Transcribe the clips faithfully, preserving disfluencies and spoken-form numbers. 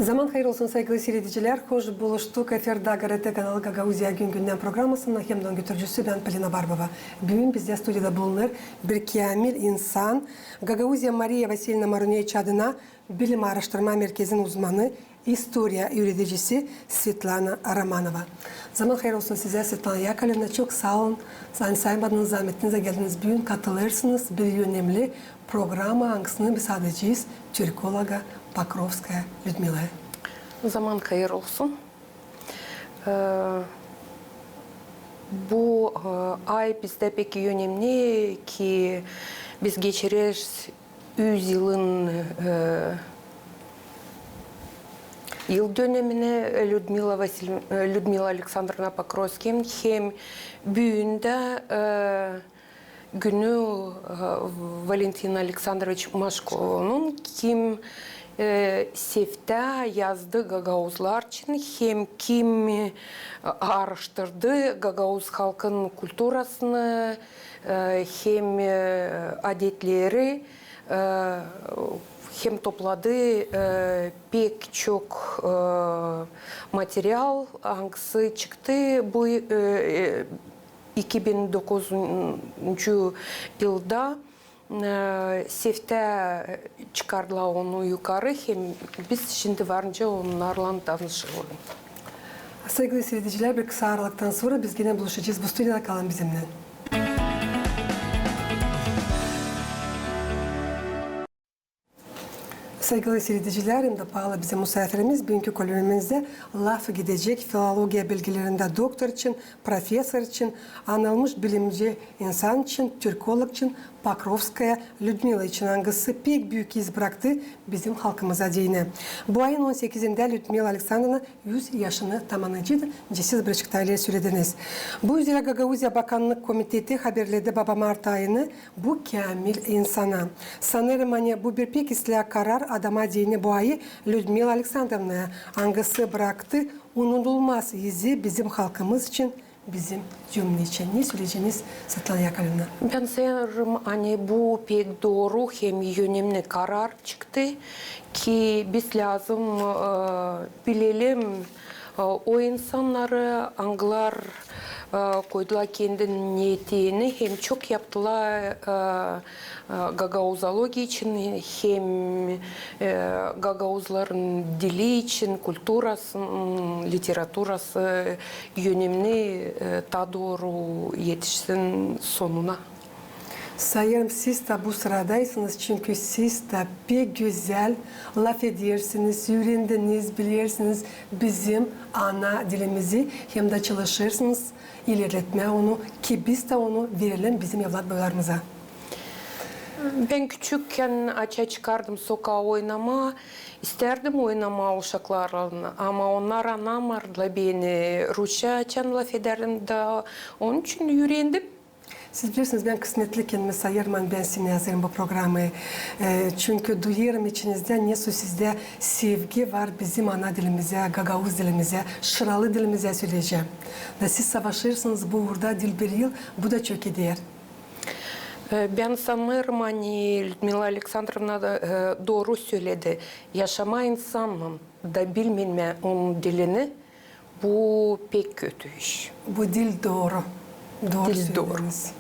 Zaman hayır olsun, saygılı siiredicilär. Hoş buluştuk efirdä GRT kanalı Gagauziya gün-gündän programasında hem dä onun götürücüsü bän, Polina Barbova. Büün bizdä studiyada bulunêr bir käämil insan, Gagauziya Mariya Vasilievna Maruneviç adına bilim aaraştırma merkezinin uzmanı, istoriya üüredicisi Svetlana Romanova. Zaman hayır olsun sizä, Svetlana Yakovlevna, çok saa olun, ani saymadınız zaametinizi, geldiniz büün, katılêrsınız bir önemli programa, angısını biz adaycıyız türkologa Pokrovskaya Lüdmilaya. Zaman hayır olsun. E, bu, e, ay bizdä pek önemli, ki biz geçireriz üz yılın, e, yıldönemini Lüdmila Vasil-, e, Lüdmila Aleksandrovna Pokrovskaya hem büün dä, e, günü, e, Valentina Aleksandroviç Maşkovalonun, kim, e, sevdä, yazdı gagauzlar için, hem kim, e, aaraştırdı gagauz halkın kulturasını, e, hem, e, adetleri, e, hem topladı, e, pek çok, e, material, angısı çıktı bu, e, e, iki bin dokuzuncu yılda, e, sevdä çıkardılar onu yukarı, hem biz şindi varınca onnarlan tanışalım. Saygılı siiredicilär, bir kısa aralıktan sora biz genä buluşacez. Bu studiyada kalın bizimnän. Saygılı siiredicilär, hem dä paalı bizim musaafirimiz, büünkü bölümümüzdä laf gidecek filologiya bilgilerindä doktor için, profesor için, anılmış bilimci insan için, türkolog için, Pokrovskaya Lüdmila için, angısı pek büük iz braktı bizim halkımıza deyni. Bu ayın on sekizindä Lüdmila Aleksandrovna üz yaşını tamanıyacek, nicä siz birazcık taa ileri sölediniz. Bu üzerä Gagauziya Bakannık komiteti haberledi baba mart ayını bu käämil insana. Sanêrım, ani bu bir pek islää karar adama deyni bu ayı Lüdmila Aleksandrovnaya, angısı braktı unudulmaz izi bizim halkımız için, bizim dünnä için. Ne söleyeceniz, Svetlana Yakovlevna? Bän sanêrım, ani bu pek dooru hem önemli karar çıktı, ki biz lääzım, e, bilelim, e, o insannarı, angılar, e, koydular kendi niyetini hem çok yaptılar, e, e, gagauzologiya için hem, e, gagauzların dili için, kulturası, m, literaturası önemli, e, taa dooru etişsin sonuna. Sanêrım, siz dä bu sıradaysınız, çünkü siz dä pek gözäl lafedersiniz, üürendiniz, bilersiniz bizim ana dilimizi, hem dä çalışêrsınız ilerletmää onu, ki biz dä onu verelim bizim evlatboylarımıza. Bän küçükkän açan çıkardım sokaa oynamaa, istärdim oynamaa uşaklarlan, ama onnar annamardılar beni, rusça açan lafedärdim da, onun için üürendim. Siz bilersiniz, bän kısmetli kendimi sayêrım, ani bän sizi hazırım bu programaya. E, çünkü duyêrım içinizdä, nesoy sizdä sevgi var bizim ana dilimizä, gagauz dilimizä, şıralı dilimizä söleyecäm. Da siz savaşêrsınız bu uurda diil bir yıl, bu da çok eder. E, bän sanêrım, ani Lüdmila Aleksandrovna da, e, dooru söledi. Yaşamaa insannan da bilmemää onun dilini, bu pek kötü iş. Bu diil dooru. Dooru söleyärdiniz.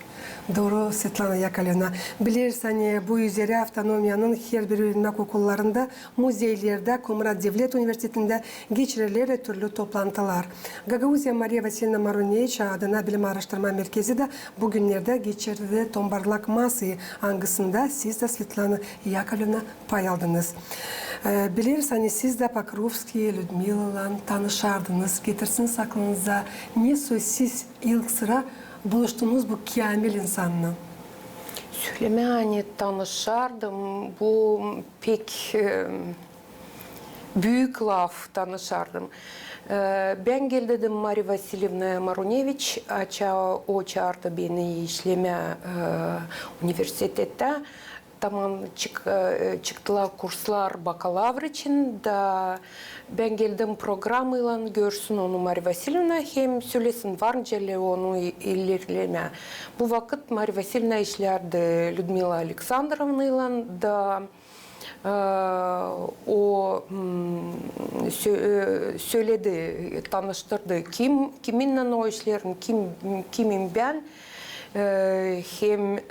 Dooru, Svetlana Yakovlevna. Bileriz, ani bu üzerä avtonomiyanın herbir üürenmäk okullarında, muzeylerdä, Komrat devlet universitetindä geçiriler türlü toplantılar. Gagauziya Mariya Vasilievna Maruneviç adına bilim aaraştırma merkezi dä bu günnerdä geçirdi tombarlak masayı, angısında siz dä, Svetlana Yakovlevna, pay aldınız. E, bileriz, ani siz dä Pokrovskaya Lüdmilalan tanışardınız. Getirsiniz aklınıza, nesoy siz ilk sıra buluştunuz bu käämil insannan? Sölemää, ani tanışardım, bu pek, e, büük laf, tanışardım. E, bän geldim Mariya Vasilievnaya Maruneviç, açan o çaardı beni işlemää, e, universitetä. Taman çık-, e, çıktılar kurslar bakalavr için da, bän geldim programaylan, görsün onu Mariya Vasilievna hem sölesin, varınca lä onu i-, ilerlemää. Bu vakıt Mariya Vasilievna işlärdi Lüdmila Aleksandrovnaylan da, e, o, m, sö-, e, söledi, tanıştırdı, kim, kiminnän o işlerin, kim, kimim bän. E, hem, e,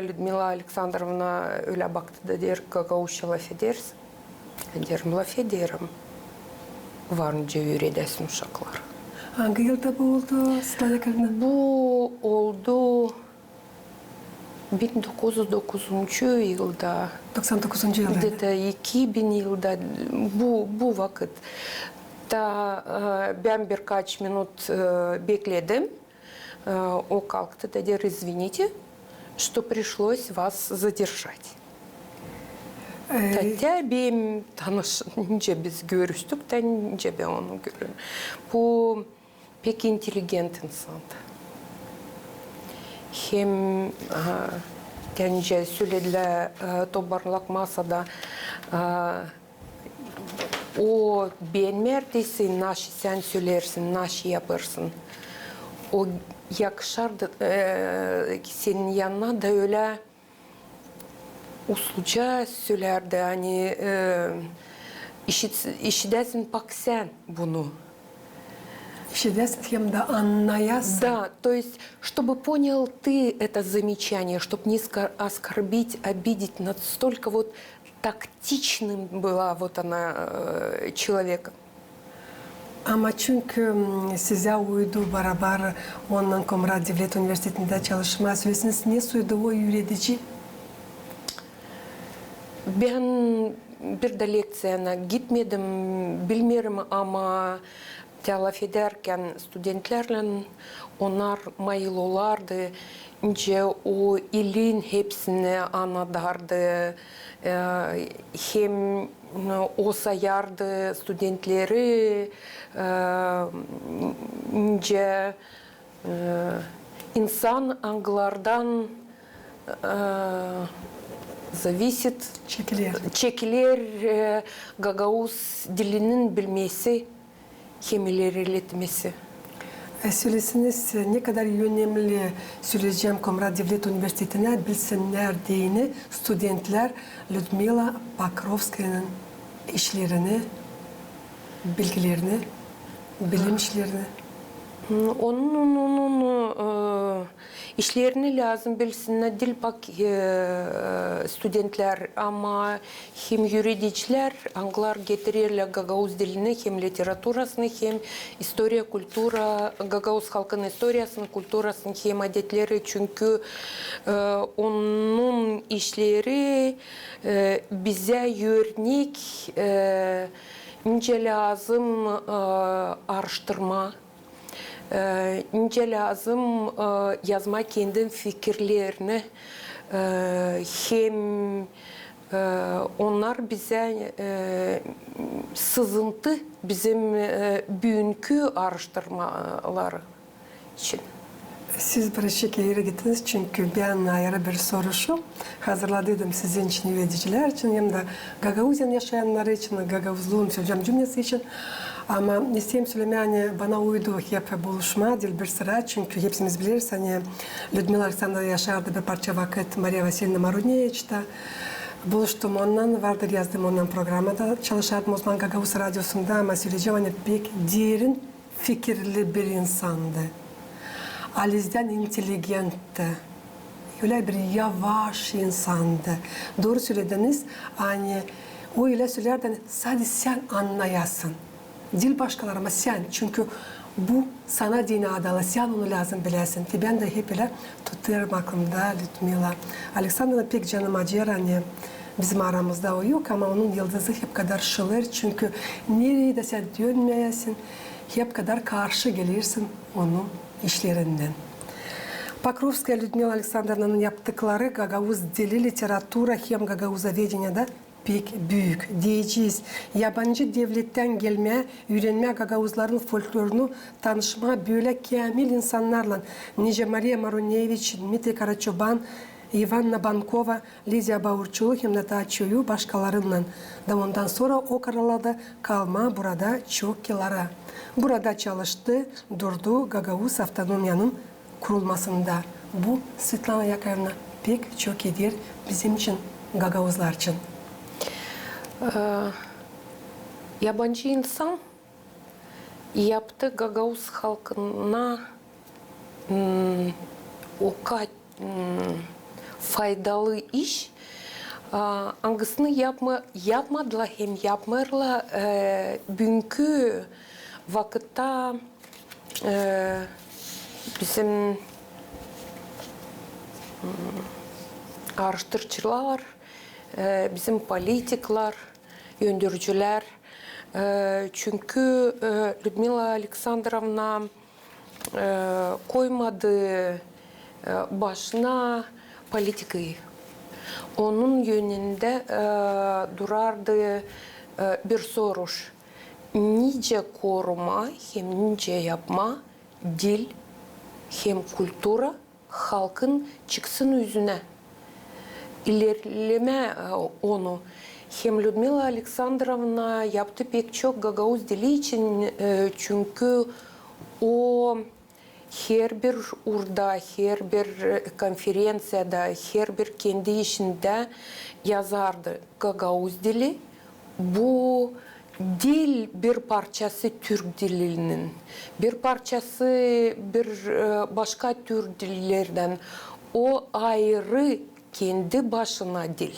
Lüdmila Aleksandrovna ölä baktı da deer: "Gagauzça lafedersin?" Deerim: "Lafederim." "Var nicä üüredäsin uşakları." Angı yılda bu oldu, Svetlana Yakovlevna? Bu oldu bin dokuz üz dokuzuncu yılda. Doksan dokuzuncu yılda. Где-то iki bin yılda, bu, bu vakıt. Da, e, bän birkaç minut, e, bekledim. E, o kalktı da deer: "Извините, что пришлось вас задержать". E, Хотя bän tanış-, nicä biz görüştük, da nicä bän onu görüyorum. Bu pek inteligent insandı. Hem, e, nicä söledilär, e, tobarlak masada, e, o beenmärdi, naşey sän söleersin, naşey yapêrsın. O yakışardı, e, senin yanına da ölä usluca sölärdi, ani, e, işit-, işidäsin bak sän bunu. İşidäsin hem dä annayasın. Да, то есть, чтобы понял ты это замечание, чтоб не ска-, оскорбить, обидеть, настолько вот тактичным была вот она, э, человеком. Ama çünkü, m, sizä uydu barabar onunnan Komrat devlet universitetindä çalışmaa, söleseniz, ne soydu o üüredici? Bän bir dä lekţiyana gitmedim, bilmeerim, ama tä lafedärkän studentlärlän, onnar mayıl olardı, nicä o ilin hepsini annadardı, e, hem o sayardı studentleri, e, nicä, e, insan, angılardan, e, зависит, çekiler, çekiler, e, gagauz dilinin bilmesi hem ileriletmesi. E, söleseniz, ne kadar önemli, söleyecäm, Komrat devlet universitetinä bilsinnär deyni studentlär Lüdmila Pokrovskayanın işlerini, bilgilerini, bilim işlerini. Onun, onun, onun, e, işlerini lääzım bilsinnär diil bak, e, studentlär, ama hem üüredicilär, angılar getirerlär gagauz dilini hem literaturasını, hem istoriya, kultura, gagauz halkın istoriyasını, kulturasını hem adetleri, çünkü, e, onun işleri, e, bizä örnek, e, nicä lääzım, e, aaraştırmaa, e, nicä lääzım, e, yazmaa kendin fikirlerini, e, hem, e, onnar bizä, e, sızıntı bizim, e, büünkü aaraştırmaları için. Siz bir şekil ileri gittiniz, çünkü bän ayrı bir soruşu hazırladıydım sizin için, üüredicilär için, hem dä Gagauziyanın yaşayannarı için, gagauzluun, söleyecäm, cümlesi için. Ama isteerim sölemää, ani bana uydu hep buluşmaa diil bir sıra, çünkü hepsimiz bileriz, ani Lüdmila Aleksandrovna yaşardı bir parça vakıt Mariya Vasilyevna Maruneviçtä. Buluştum onunnan, vardır yazdım onunnan programada, çalışardım o zaman Gagauz radiosunda, ama söleyecäm, ani pek derin fikirli bir insandı. Alizdän inteligentti. Ölä bir yavaş insandı. Dooru sölediniz, ani o ölä sölärdi, ani sade sän annayasın. Diil başkaları, ama sän. Çünkü bu sana deyni adalı, sän onu lääzım biläsin. Te bän dä hep ölä tutêrım aklımda Lüdmila Aleksandrovna, pek canım acıyêr, ani bizim aramızda o yok, ama onun yıldızı hep kadar şılêêr, çünkü nereyi dä sän dönmeyäsin, hep kadar karşı gelersin onun işlerindän. Pokrovskaya Lüdmila Aleksandrovnanın yaptıkları gagauz dili, literatura hem gagauzovedeniedä pek büük. Deyecez, yabancı devlettän gelmää, üürenmää gagauzların folklorunu, tanışmaa bölä käämil insannarlan, nicä Mariya Maruneviç, Dmitriy Karaçoban, İvanna Bankova, Lidiya Baurçulu hem Nataçoyu, başkalarınnan da ondan sora o karalarda kalmaa burada çok yıllara. Burada çalıştı, durdu Gagauz avtonomiyanın kurulmasında. Bu, Svetlana Yakovlevna, pek çok eder bizim için, gagauzlar için. E, Yabancı insan yaptı gagauz halkına, m, o ka-, m, faydalı iş, a, angısını yapma-, yapmadılar hem yapmêêrlar, e, büünkü vakıtta, e, bizim, m, aaraştırıcılar, e, bizim politiklar, öndürücülär. E, çünkü, e, Lüdmila Aleksandrovna, e, koymadı, e, başına politikayı. Onun önündä, e, durardı, e, bir soruş. Nicä koruma hem nicä yapma dil hem kultura halkın çıksın üzünä, ilerlemää, e, onu. Hem Lüdmila Aleksandrovna yaptı pek çok gagauz dili için, e, çünkü o herbir uurda, herbir, e, konferenţiyada, herbir kendi işindä yazardı: gagauz dili bu diil bir parçası türk dilinin, bir parçası bir, e, başka türk dillerdän. O ayırı, kendi başına dil.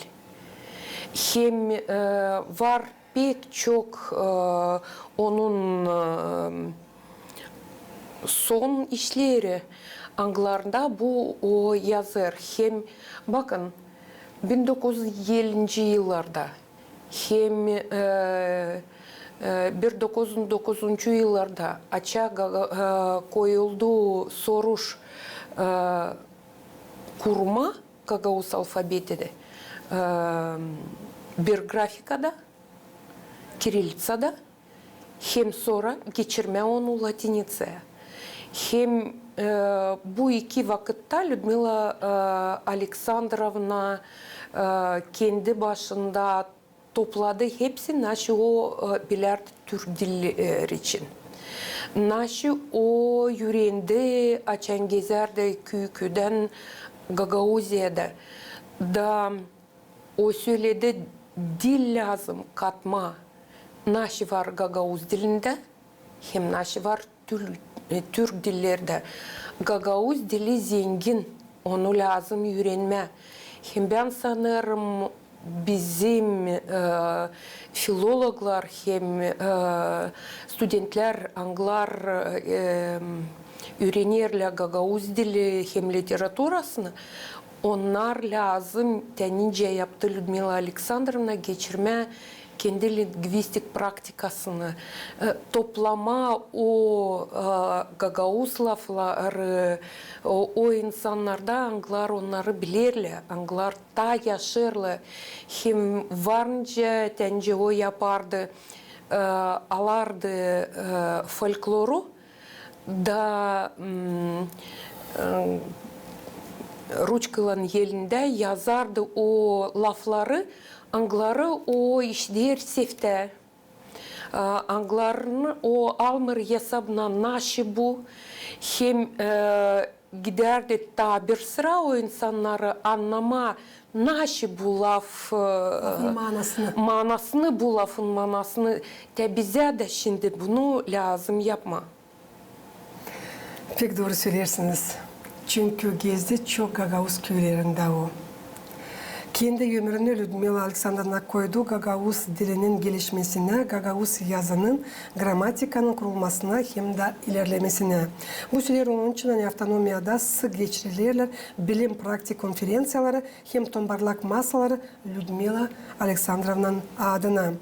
Hem, e, var pek çok, e, onun, e, son işleri, angılarda bu o yazêr. Hem bakın, bin dokuz üz ellinci yıllarda hem, e, e, bin dokuz üz dokuzuncu yıllarda açaa, e, koyuldu soruş, e, kurma gagauz alfabetini, e, bir grafikada, kirilitsada, hem sora geçirmää onu latinitsaya. Hem, e, bu iki vakıtta Lüdmila, e, Aleksandrovna, e, kendi başında topladı hepsi, naşı o, e, bilärdi türk diller için. Naşı o üürendi, açan gezärdi küü-küüdän Gagauziyada. Da o söledi, dil lääzım katmaa, naşı var gagauz dilindä hem naşı var tül-, e, türk dillerdä. Gagauz dili zengin, onu lääzım üürenmää. Hem bän sanêrım, bizim, e, filologlar hem, e, studentlär, angılar, e, üürenerlär gagauz dili hem literaturasını, onnar lääzım, tä nicä yaptı Lüdmila Aleksandrovna, geçirmää kendi lingvistik praktikasını, e, toplamaa o, e, gagauz lafları, o, o insannarda, angılar onnarı bilerlär, angılar taa yaşêêrlar, hem var nicä, tä nicä o yapardı, e, alardı, e, folkloru, da, m, e, ruçkaylan elindä yazardı o lafları, angıları o işleer seftä. E, angılarını o almêêr esabına, naşı bu, hem, e, gidärdi taa bir sıra o insannarı annamaa, naşı bu laf, e, manasını, bu lafın manasını, tä bizä dä şindi bunu lääzım yapmaa. Pek dooru söleersiniz. Çünkü gezdi çok gagauz küülerindä o. Kendi ömrünü Lüdmila Aleksandrovna koydu gagauz dilinin gelişmesinä, gagauz yazının, grammatikanın kurulmasına hem dä ilerlemesinä. Bu sölär onun için ani avtonomiyada sık geçirilerlär bilim-praktik konferenţiyaları hem tombarlak masaları Lüdmila Aleksandrovnanın adına.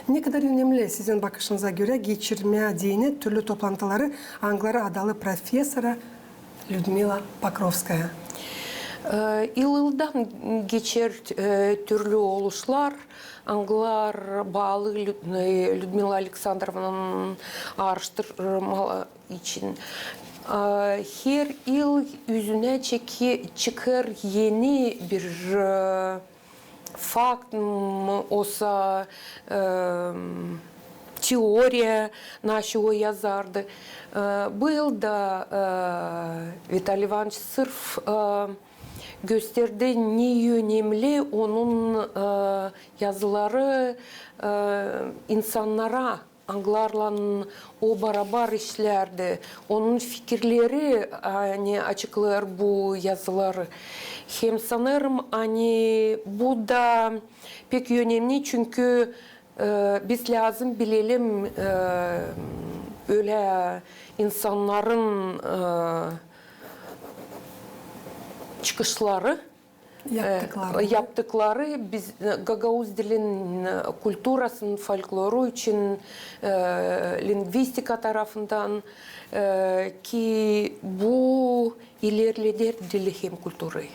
Ne kadar önemli, sizin bakışınıza görä, geçirmää deyni türlü toplantıları, angıları adalı professora Lüdmila Pokrovskaya? E, yıl-yıldan geçer, e, türlü oluşlar, angılar baalı Lü-, e, Lüdmila Aleksandrovnanın aaraştırmaları için. E, her yıl üzünä çeki-, çıkêr eni bir, e, fakt, m, osa, e, teoriya, naşı o yazardı. E, bu yıl da, e, Vitaliy İvanıç sırf, e, gösterdi, ne önemli onun, e, yazıları, e, insannara, angılarlan o barabar işlärdi. Onun fikirleri, ani açıklêêr bu yazıları. Hem sanêrım, ani bu da pek önemli, çünkü, e, biz lääzım bilelim, e, ölä insannarın, e, çıkışları, e, yaptıkları, biz, e, gagauz dilin, e, kulturasının, folkloru için, e, lingvistika tarafından, e, ki bu ilerleder dili hem kulturayı.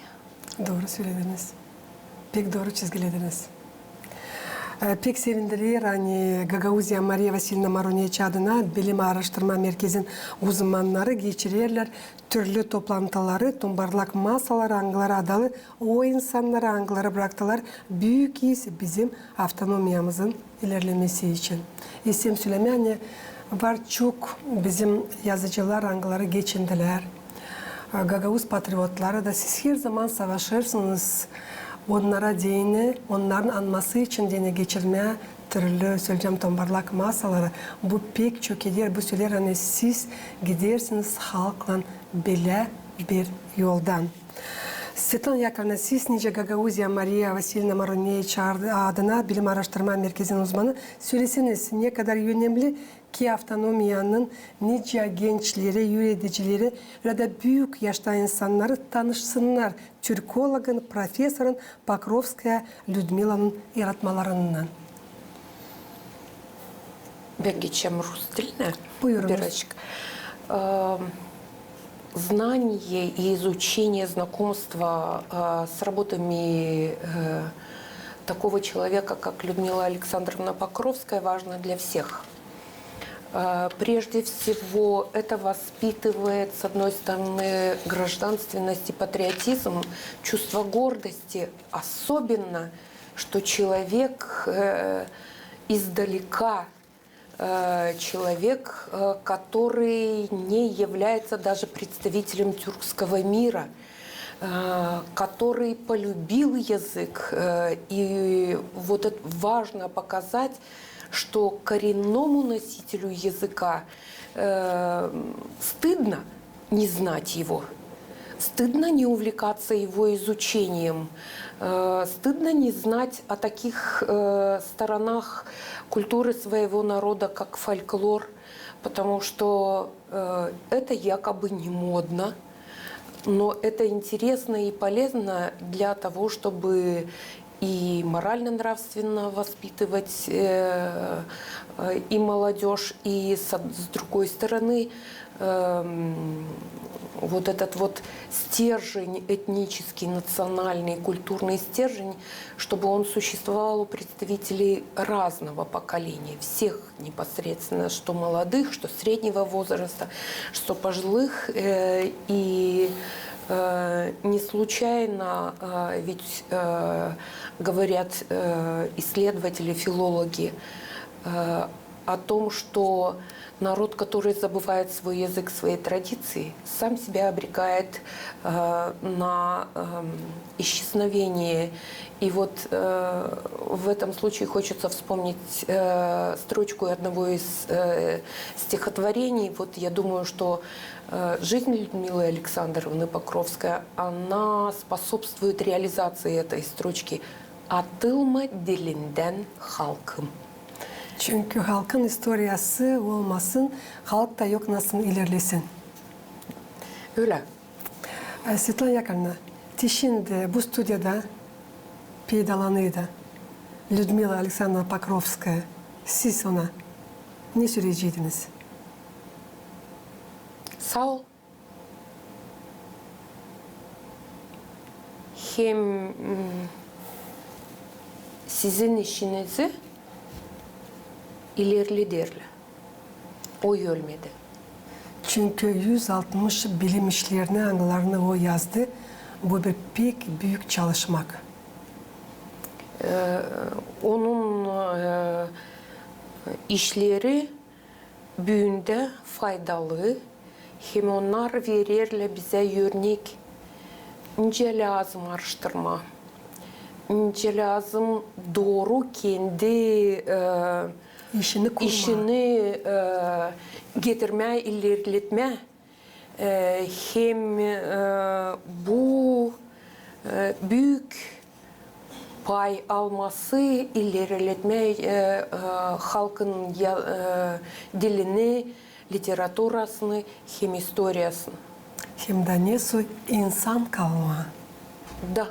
Dooru sölediniz. Pek dooru çizgilediniz. E, pek sevindirer, ani Gagauziya Mariya Vasilievna Maroneç adına Bilim aaraştırma merkezin uzmannarı geçirerlär türlü toplantıları, tombarlak masaları, angıları adalı o insannara, angıları braktılar büük iz bizim avtonomiyamızın ilerlemesi için. İsteerim sölemää, ani var çok bizim yazıcılar, angıları geçindilär, e, gagauz patriotları da, siz herzaman savaşêrsınız onnara deyni, onnarın anması için deyni geçirmää türlü, söleyecäm, tombarlak masaları. Bu pek çok eder, bu söleer, ani siz gidersiniz halklan belä bir yoldan. Svetlana Yakovlevna, siz nicä Gagauziya Mariya Vasilievna Maroneç adına Bilim aaraştırma merkezin uzmanı, söleseniz, ne kadar önemli ki avtonomiyanın nicä gençleri, üüredicileri ya da büük yaşta insannarı tanışsınnar türkologın, profesorun Pokrovskaya Lüdmilanın yaratmalarınnan. Bän geçerim rus dilinä. Buyurunuz. Birazcık. Эм, знание и изучение, знакомство, э, с работами, э, такого человека, как Людмила Александровна Покровская, важно для всех. Э, прежде всего, это воспитывает, с одной стороны, гражданственность и патриотизм, чувство гордости, особенно, что человек, э, издалека, э, человек, э, который не является даже представителем тюркского мира, э, который полюбил язык, э, и вот это важно показать, что коренному носителю языка, э, стыдно не знать его. Стыдно не увлекаться его изучением. Э, стыдно не знать о таких, э, сторонах культуры своего народа, как фольклор, потому что, э, это якобы не модно, но это интересно и полезно для того, чтобы и морально-нравственно воспитывать, э, э, и молодёжь, и с од-, с другой стороны, эм, вот этот вот стержень, этнический, национальный, культурный стержень, чтобы он существовал у представителей разного поколения, всех непосредственно, что молодых, что среднего возраста, что пожилых. Э, и, э, не случайно, э, ведь, э, говорят, э, исследователи, филологи, э, о том, что народ, который забывает свой язык, свои традиции, сам себя обрекает, э, на, эм, исчезновение. И вот, э, в этом случае хочется вспомнить, э, строчку одного из, э, стихотворений. Вот я думаю, что, э, жизнь Людмилы Александровны Покровской, она способствует реализации этой строчки. Atılma dilinden halkım. Çünkü halkın istoriyası olmasın, halk da yok nasıl ilerlesin. Ölä. E, Svetlana Yakovlevna, te şindi bu studiyada peydalanıydı Lüdmila Aleksandrovna Pokrovskaya. Siz ona ne söleyecäydiniz? Saa ol. Hem, mm, sizin işinizi ilerlederlär. O ölmedi. Çünkü üz altmış bilim işlerini, angılarını o yazdı, bu bir pek büük çalışmak. E, onun, e, işleri büün dä faydalı, hem onnar vererlär bizä örnek, Nicä lääzım aaraştırmaa, nicä lääzım dooru kendi, e, işini kurmaa, işini, e, getirmää, ilerletmää. E, hem, e, bu, e, büük pay alması ilerletmää, e, e, halkın ya-, e, dilini, literaturasını hem istoriyasını. Hem dä ne soy insan kalmaa. Da.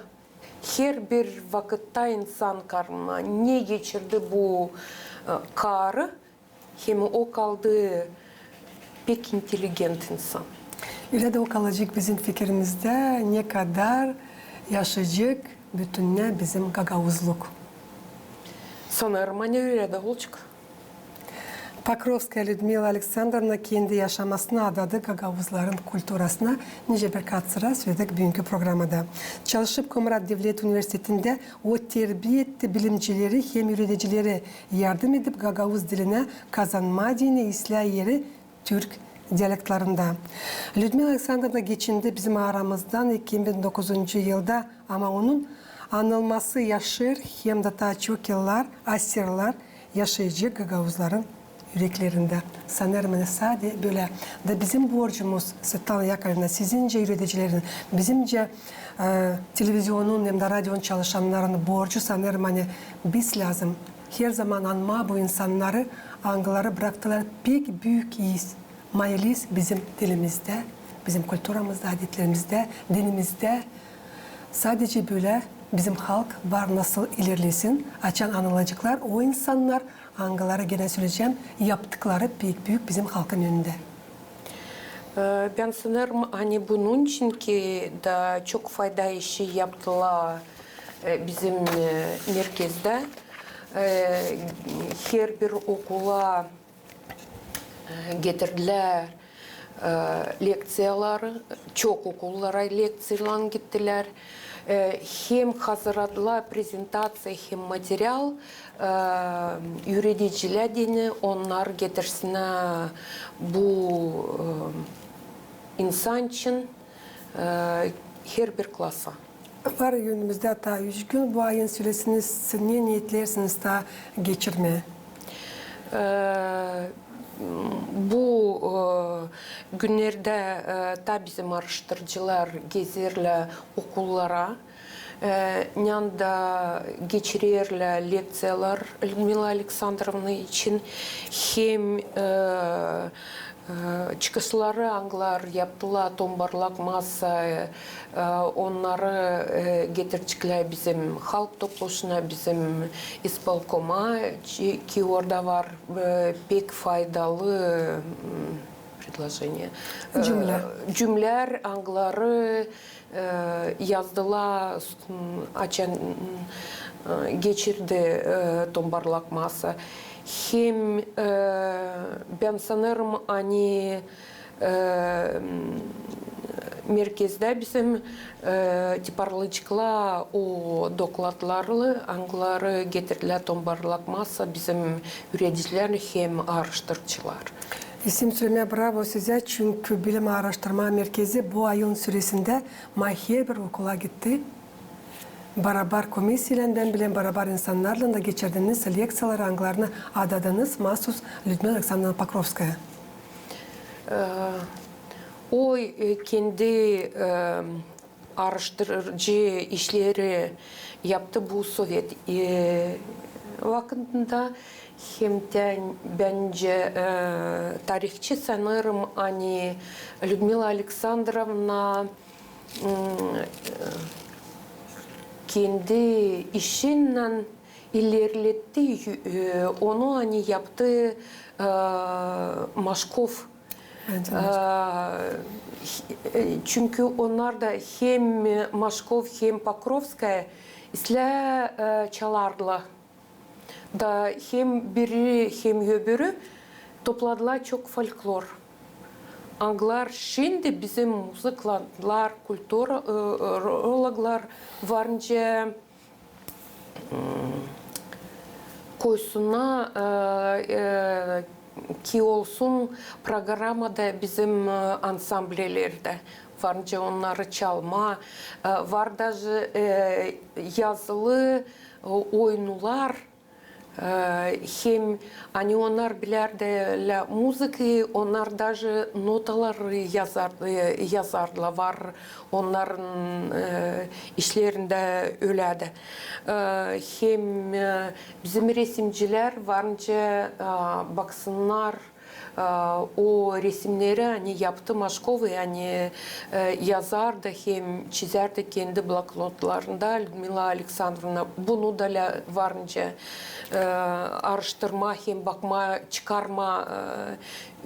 Herbir vakıtta insan kalmaa. Ne geçirdi bu, e, karı, hem o kaldı pek inteligent insan. Ölä dä o kalacek bizim fikirimizdä, ne kadar yaşayacek bütünnä bizim gagauzluk. Sanêrım, ani ölä dä olacek. Pokrovskaya Lüdmila Aleksandrovna kendi yaşamasını adadı gagauzların kulturasına, nicä birkaç sıra söledik büünkü programada. Çalışıp Komrat Devlet Universitetindä o terbiä etti bilimcileri hem üüredicileri, yardım edip gagauz dilinä kazanmaa deyni islää eri türk dialektlarında. Lüdmila Aleksandrovna geçindi bizim aramızdan iki bin dokuzuncu yılda, ama onun anılması yaşêêr hem dä taa çok yıllar, asırlar yaşayacek gagauzların üreklerindä. Sanêrım, ani sade bölä. Da bizim borcumuz, Svetlana Yakovlevna, sizincä üüredicilerin, bizimcä, e, televizionun hem dä radionun çalışannarının borcu, sanêrım, ani biz lääzım her zaman anmaa bu insannarı, angıları braktılar pek büük iz, maa iliz bizim dilimizdä, bizim kulturamızdä, adetlerimizdä, dinimizdä. Sadece bölä bizim halk var nasıl ilerlesin, açan anılaceklar o insannar, angıları, genä söleyecäm, yaptıkları pek büük bizim halkın önündä. E, bän sanêrım, ani bunun için ki da çok fayda işi yaptılar, e, bizim, e, merkezdä. E, herbir okula, e, getirdilär, e, lekţiyaları, çok okullara lekţiyalan gittilär. E, hem hazırladılar prezentaţiya, hem material, e, üüredicilär deyni, onnar getirsinnär bu, e, insan için, e, herbir klasa. Var önümüzdä taa üç gün bu ayın süresini, siz ne neetleersiniz taa geçirmää? E, bu, e, günnerdä, e, taa bizim aaraştırıcılar gezerlär okullara, e, nända geçirerlär lekţiyalar Lüdmila Aleksandrovna için, hem, e, e, çıkışları, angılar yaptılar Tombarlak Masa, e, onnarı, e, getireceklär bizim halk topluşuna, bizim ispolkoma, çi-, ki orada var, e, pek faydalı, m, предложение, e, cümlä, cümlär, angıları, e, yazdılar, m, açan, m, e, geçirdi, e, Tombarlak Masa. Hem, e, bän sanêrım, ani, e, m, merkezdä bizim, e, tiparlayaceklar o dokladları, angıları getirdilär Tombarlak Masa bizim üüredicilär hem aaraştırıcılar. İsteerim sölemää bravo sizä, çünkü Bilim aaraştırma merkezi bu ayın süresindä maa herbir okula gitti. Barabar komisiyaylan, bän bilän, barabar insannarlan da geçirdiniz lekţiyaları, angılarını adadınız maasuz Lüdmila Aleksandrovna Pokrovskaya. E, o, e, kendi, e, aaraştırıcı işleri yaptı bu sovet, e, vakıdında. Hem dä bän, e, tarihçi, sanêrım, ani Lüdmila Aleksandrovna, m, e, kendi işinnän ilerletti, e, onu, ani yaptı, e, Maşkov. Bän dä. E, e, çünkü onnar da hem Maşkov, hem Pokrovskaya islää, e, çalardılar. Da hem biri, hem öbürü topladılar çok folklor. Angılar şindi bizim muzıkantlar, kultura, e, e, kulturologlar var nicä, m, koysunnar, e, e, ki olsun programada bizim, e, ansamblelerdä. Varınca onnarı çalmaa, e, var daje, e, yazılı, e, oyunular, e, hem ani onnar bilärdilär muzıkayı, onnar daje notaları yazar, e, yazardılar. Var onnarın, e, işlerindä ölä dä. E, hem, e, bizim resimcilär varınca, e, baksınnar, e, o resimneri, ani yaptı Maşkov, ani, e, yazardı hem çizärdi kendi bloknotlarında Lüdmila Aleksandrovna. Bunu da lä-, varınca, e, aaraştırmaa hem bakmaa, çıkarmaa,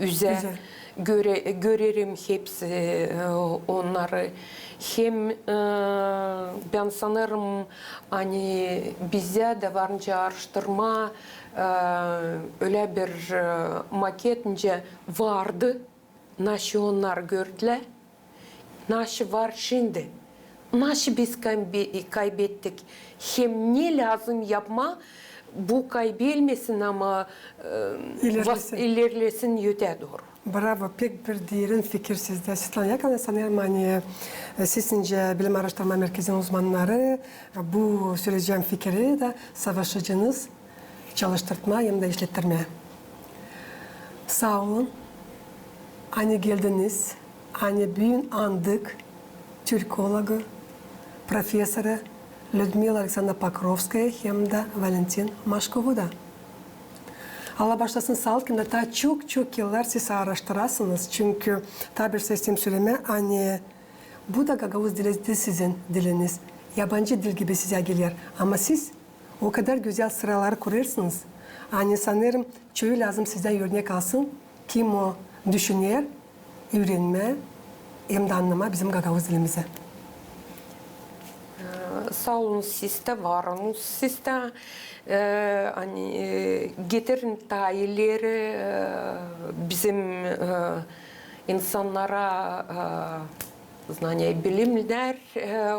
e, üzä. Üzä. Göre-, görerim hepsi, e, onnarı. Hem, e, bän sanêrım, ani bizä dä varınca aaraştırmaa, e, ölä bir, e, maket, nicä vardı, naşı onnar gördülär, naşı var şindi, naşı biz kaybe-, kaybettik, hem ne lääzım yapmaa, bu kaybelmesin, ama, e, İlerlesin. Ilerlesin öteyä dooru. Bravo, pek bir derin fikir sizdä, Svetlana Yakovlevna. Sanêrım, ani, e, siz nicä bilim aaraştırma merkezinin uzmannarı, e, bu sölecäm fikiri dä savaşacınız çalıştırtmaa hem dä işlettirmää. Saa olun, ani geldiniz, ani büün andık türkologı, profesoru Lüdmila Aleksandrovna Pokrovskaya hem dä Valentin Maşkovu da. Allah başlasın, saa olun, hem dä taa çok-çok yıllar siz aaraştırasınız, çünkü taa bir şey isteerim sölemää, ani bu da gagauz dili, sizin diliniz. Yabancı dil gibi sizä geler, ama siz o kadar gözäl sıraları kurêrsınız, ani sanêrım, çoyu lääzım sizdän örnek alsın, kim o düşüner üürenmää hem dä annamaa bizim gagauz dilimizi. E, saa olun siz dä, var olun siz dä. E, ani, e, getirin taa ileri, e, bizim, e, insannara, e, znaniya, bilimnär, e,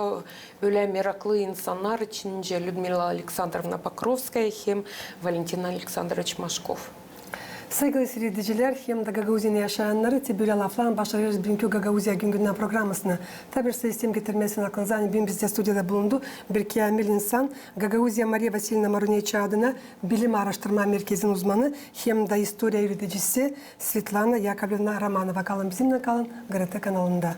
ölä meraklı insannar için, nicä Lüdmila Aleksandrovna Pokrovskaya hem Valentin Aleksandroviç Maşkov. Saygılı siiredicilär hem dä Gagauziyanın yaşayannarı, te bölä laflarlan başlêêrız büünkü Gagauziya gün-gündän programasını. Taa bir şey isteerim getirmää sizin aklınıza, ani büün bizdä studiyada bulundu bir käämil insan, Gagauziya Mariya Vasilyevna Maruneviç adına bilim aaraştırma merkezinin uzmanı hem dä istoriya üüredicisi Svetlana Yakovlevna Romanova. Kalın bizimnän, kalın GRT kanalında.